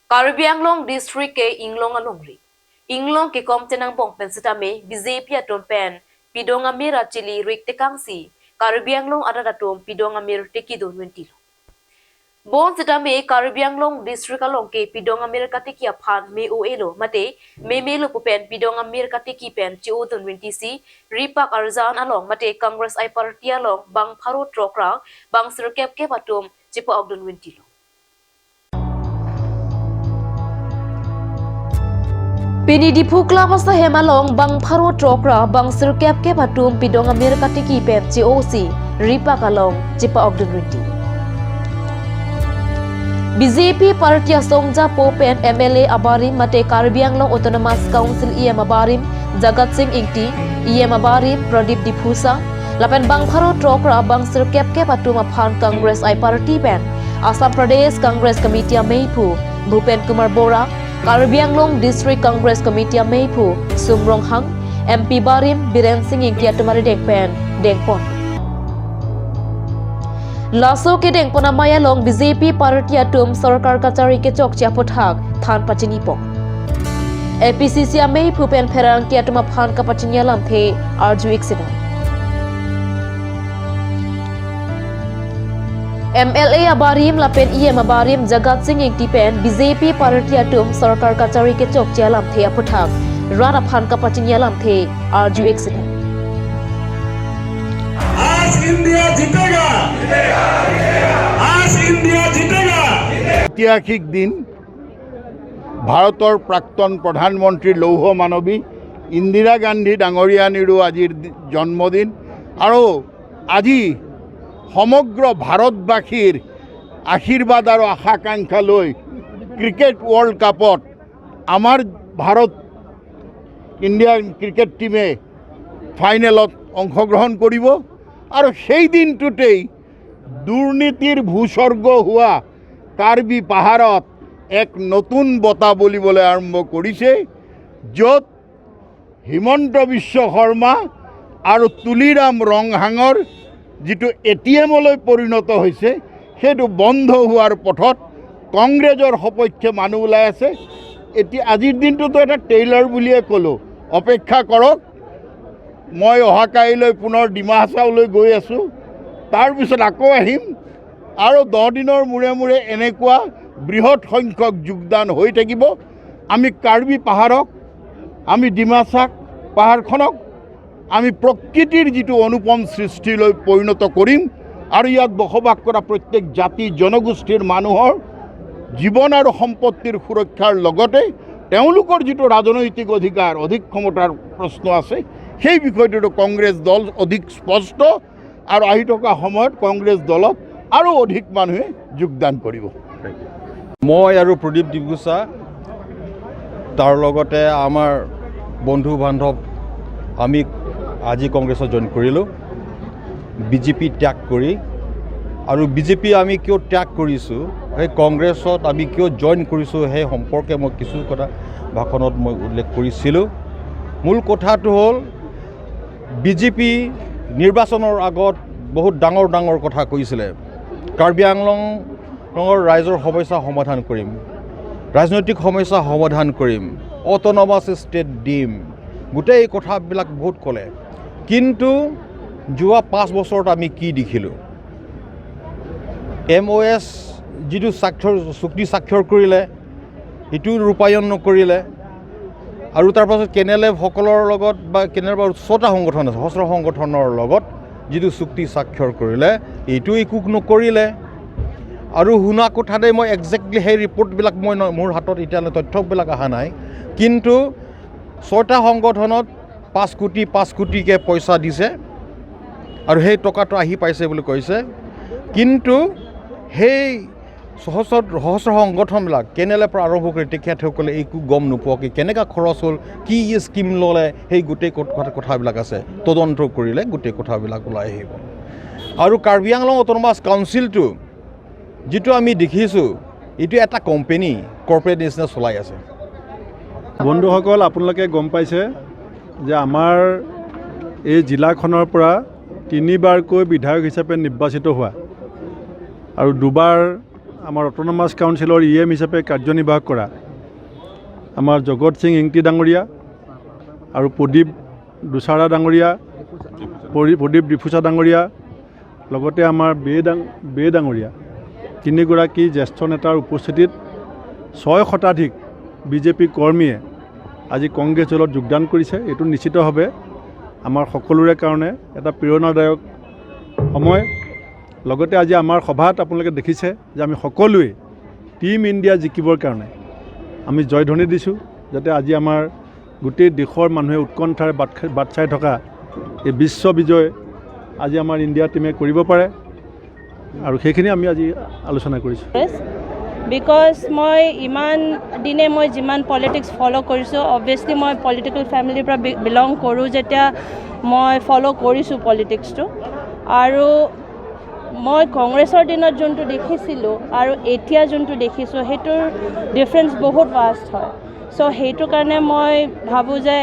Karbi Anglong district ke Inglong alongri. Inglong ke kom tenang bong pen sitame BJP atom pen pidong amir achili rik tekangsi Karbi Anglong adada tom pidong amir teki don wentilo. Bon sitame Karbi Anglong district along ke pidong amir katiki aphan me o elo mate me me lo pen pidong amir katiki pen chi o don wenti si ripak arzan along mate Congress I party along bang pharo trokra bang sirkep ke patum chipa ogdon wentilo. Pini Diphu Club asa hemalong bang pharo trokra bang sirkep ke patum pidong amir katiki pen chi oc ripak along chipa ogdon wenti. BJP party asongja popen MLA Abarim mate Karbi Anglong Autonomous Council EM Abarim Jagat Singh Ingti EM Abarim Pradip Diphusa lapen bangpharo trokra bang sirkep ke patum aphan Congress I party pen Assam Pradesh Congress Committee Meiphu Bhupen Kumar Bora Karbi Anglong District Congress Committee Meiphu Sumrong Hang MP Barim Biren Singh Ingti atumari dengpen dengpon Laso ke dengpona mayalong BJP party atum sarkar kachari ke chok chiapothak than pachini pok. APCC amei phupen pherang ki atuma phan ka pachinya lamthe arju iksida. MLA Abarim lapen EM Abarim Jagat Singh Ingti pen BJP party atum sarkar kachari ke chok chialamthe apothak rana phan ka pachinya lamthe arju iksida. आज India जीतेगा, आज India जीतेगा। ঐতিহাসিক দিন। ভাৰতৰ প্ৰাক্তন প্ৰধানমন্ত্ৰী লৌহ মানৱী ইন্দিৰা গান্ধী ডাঙৰীয়ানীৰো আজিৰ জন্মদিন আৰু আজি সমগ্ৰ ভাৰতবাসীৰ আশীৰ্বাদ আৰু আশাকাংক্ষা লৈ ক্ৰিকেট ৱৰ্ল্ড কাপত আমাৰ ভাৰত ইণ্ডিয়ান ক্ৰিকেট টীমে ফাইনেলত অংশগ্ৰহণ কৰিব আৰু সেই দিনটোতেই দুৰ্নীতিৰ ভূস্বৰ্গ হোৱা কাৰ্বি পাহাৰত এক নতুন বতাহ বলিবলৈ আৰম্ভ কৰিছে, য'ত হিমন্ত বিশ্ব শৰ্মা আৰু তুলিৰাম ৰংহাঙৰ যিটো এটিএমলৈ পৰিণত হৈছে, সেইটো বন্ধ হোৱাৰ পথত কংগ্ৰেছৰ সপক্ষে মানুহ ওলাই আছে। এতিয়া আজিৰ দিনটোতো এটা ট্ৰেইলাৰ বুলিয়ে ক'লোঁ। অপেক্ষা কৰক, মই অহা কাইলৈ পুনৰ ডিমা হাছাওলৈ গৈ আছোঁ, তাৰপিছত আকৌ আহিম আৰু 10 দিনৰ মূৰে মূৰে এনেকুৱা বৃহৎ সংখ্যক যোগদান হৈ থাকিব। আমি কাৰ্বি পাহাৰক, আমি ডিমাচাক পাহাৰখনক আমি প্ৰকৃতিৰ যিটো অনুপম সৃষ্টিলৈ পৰিণত কৰিম আৰু ইয়াত বসবাস কৰা প্ৰত্যেক জাতি জনগোষ্ঠীৰ মানুহৰ জীৱন আৰু সম্পত্তিৰ সুৰক্ষাৰ লগতে তেওঁলোকৰ যিটো ৰাজনৈতিক অধিকাৰ, অধিক ক্ষমতাৰ প্ৰশ্ন আছে, সেই বিষয়টোতো কংগ্ৰেছ দল অধিক স্পষ্ট আৰু আহি থকা সময়ত কংগ্ৰেছ দলত আৰু অধিক মানুহে যোগদান কৰিব। মই আৰু প্ৰদীপ ডিফুচা, তাৰ লগতে আমাৰ বন্ধু বান্ধৱ, আমি আজি কংগ্ৰেছত জইন কৰিলোঁ বিজেপি ত্যাগ কৰি। আৰু বিজেপি আমি কিয় ত্যাগ কৰিছোঁ, সেই কংগ্ৰেছত আমি কিয় জইন কৰিছোঁ, সেই সম্পৰ্কে মই কিছু কথা ভাষণত মই উল্লেখ কৰিছিলোঁ। মূল কথাটো হ'ল, বিজেপি নিৰ্বাচনৰ আগত বহুত ডাঙৰ ডাঙৰ কথা কৈছিলে, কাৰ্বি আংলঙৰ ৰাইজৰ সমস্যা সমাধান কৰিম, ৰাজনৈতিক সমস্যা সমাধান কৰিম, অট'নমাছ ষ্টেট দিম, গোটেই কথাবিলাক বহুত ক'লে। কিন্তু যোৱা 5 বছৰত আমি কি দেখিলোঁ? এমঅ'ইউ যিটো চুক্তি স্বাক্ষৰ কৰিলে, সেইটো ৰূপায়ণ নকৰিলে। আৰু তাৰপাছত কেনেলেভসকলৰ লগত বা কেনেলেভৰ ছটা সংগঠন আছে, সশস্ত্ৰ সংগঠনৰ লগত যিটো চুক্তি স্বাক্ষৰ কৰিলে, এইটো একো নকৰিলে। আৰু শুনা কথাতে, মই একজেক্টলি সেই ৰিপৰ্টবিলাক মই মোৰ হাতত এতিয়ালৈ তথ্যবিলাক অহা নাই, কিন্তু ছয়টা সংগঠনত 5 কোটি 5 কোটিকৈ পইচা দিছে আৰু সেই টকাটো আহি পাইছে বুলি কৈছে। কিন্তু সেই সশস্ত্ৰ সশস্ত্ৰ সংগঠনবিলাক কেনেলে পৰা আৰম্ভ কৰি তেখেতসকলে একো গম নোপোৱাকৈ কেনেকুৱা খৰচ হ'ল, কি স্কীম ল'লে, সেই গোটেই কথাবিলাক আছে। তদন্ত কৰিলে গোটেই কথাবিলাক ওলাই আহিব। আৰু কাৰ্বি আংলং অট'নমাছ কাউন্সিলটো যিটো আমি দেখিছোঁ, এইটো এটা কোম্পেনী, কৰ্পৰেট নিচিনা চলাই আছে। বন্ধুসকল, আপোনালোকে গম পাইছে যে আমাৰ এই জিলাখনৰ পৰা তিনিবাৰকৈ বিধায়ক হিচাপে নিৰ্বাচিত হোৱা আৰু দুবাৰ আমাৰ অট'নমাছ কাউন্সিলৰ ইএম হিচাপে কাৰ্যনিৰ্বাহ কৰা আমাৰ জগত সিং ইংতি ডাঙৰীয়া আৰু প্ৰদীপ দুচাৰা ডাঙৰীয়া, প্ৰদীপ ডিফুচা ডাঙৰীয়া, লগতে আমাৰ বে ডাঙৰীয়া, তিনিগৰাকী জ্যেষ্ঠ নেতাৰ উপস্থিতিত 6 শতাধিক বিজেপি কৰ্মীয়ে আজি কংগ্ৰেছ দলত যোগদান কৰিছে। এইটো নিশ্চিতভাৱে আমাৰ সকলোৰে কাৰণে এটা প্ৰেৰণাদায়ক সময়। লগতে আজি আমাৰ সভাত আপোনালোকে দেখিছে যে আমি সকলোৱে টীম ইণ্ডিয়া জিকিবৰ কাৰণে আমি জয়ধ্বনি দিছোঁ, যাতে আজি আমাৰ গোটেই দেশৰ মানুহে উৎকণ্ঠাৰে বাট চাই থকা এই বিশ্ব বিজয় আজি আমাৰ ইণ্ডিয়া টীমে কৰিব পাৰে আৰু সেইখিনি আমি আজি আলোচনা কৰিছোঁ। Because মই ইমান দিনে মই যিমান পলিটিক্স ফ'ল' কৰিছোঁ, অবভিয়াছলি মই পলিটিকেল ফেমিলিৰ পৰা বিলং কৰোঁ যেতিয়া মই ফ'ল' কৰিছোঁ পলিটিক্সটো আৰু মই কংগ্ৰেছৰ দিনত যোনটো দেখিছিলোঁ আৰু এতিয়া যোনটো দেখিছোঁ, সেইটোৰ ডিফাৰেঞ্চ বহুত ভাষ্ট হয়। চ' সেইটো কাৰণে মই ভাবোঁ যে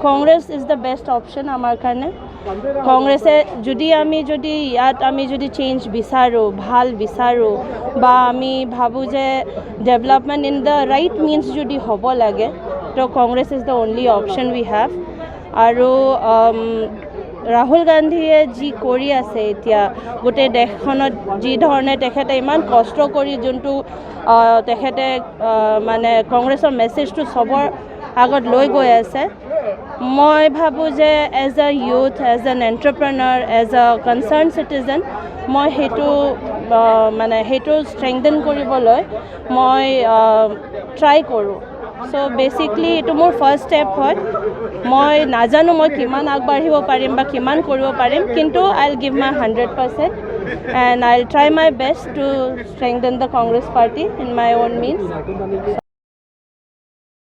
Congress is the best option আমাৰ কাৰণে। কংগ্ৰেছে যদি আমি যদি ইয়াত আমি যদি চেঞ্জ বিচাৰোঁ, ভাল বিচাৰোঁ বা আমি ভাবোঁ যে development in the right means যদি হ'ব লাগে, তো Congress is the only option we have। আৰু ৰাহুল গান্ধীয়ে যি কৰি আছে এতিয়া গোটেই দেশখনত, যি ধৰণে তেখেতে ইমান কষ্ট কৰি যোনটো তেখেতে মানে কংগ্ৰেছৰ মেছেজটো চবৰ আগত লৈ গৈ আছে, মই ভাবোঁ যে as a youth, as an entrepreneur, as a concerned citizen, মই সেইটো মানে সেইটো ষ্ট্ৰেংথেন কৰিবলৈ মই ট্ৰাই কৰোঁ। চ' বেচিকলি এইটো মোৰ ফাৰ্ষ্ট ষ্টেপ হয়। মই নাজানো মই কিমান আগবাঢ়িব পাৰিম বা কিমান কৰিব পাৰিম, কিন্তু I will give my 100% and I will try my best to strengthen the Congress party in my own means.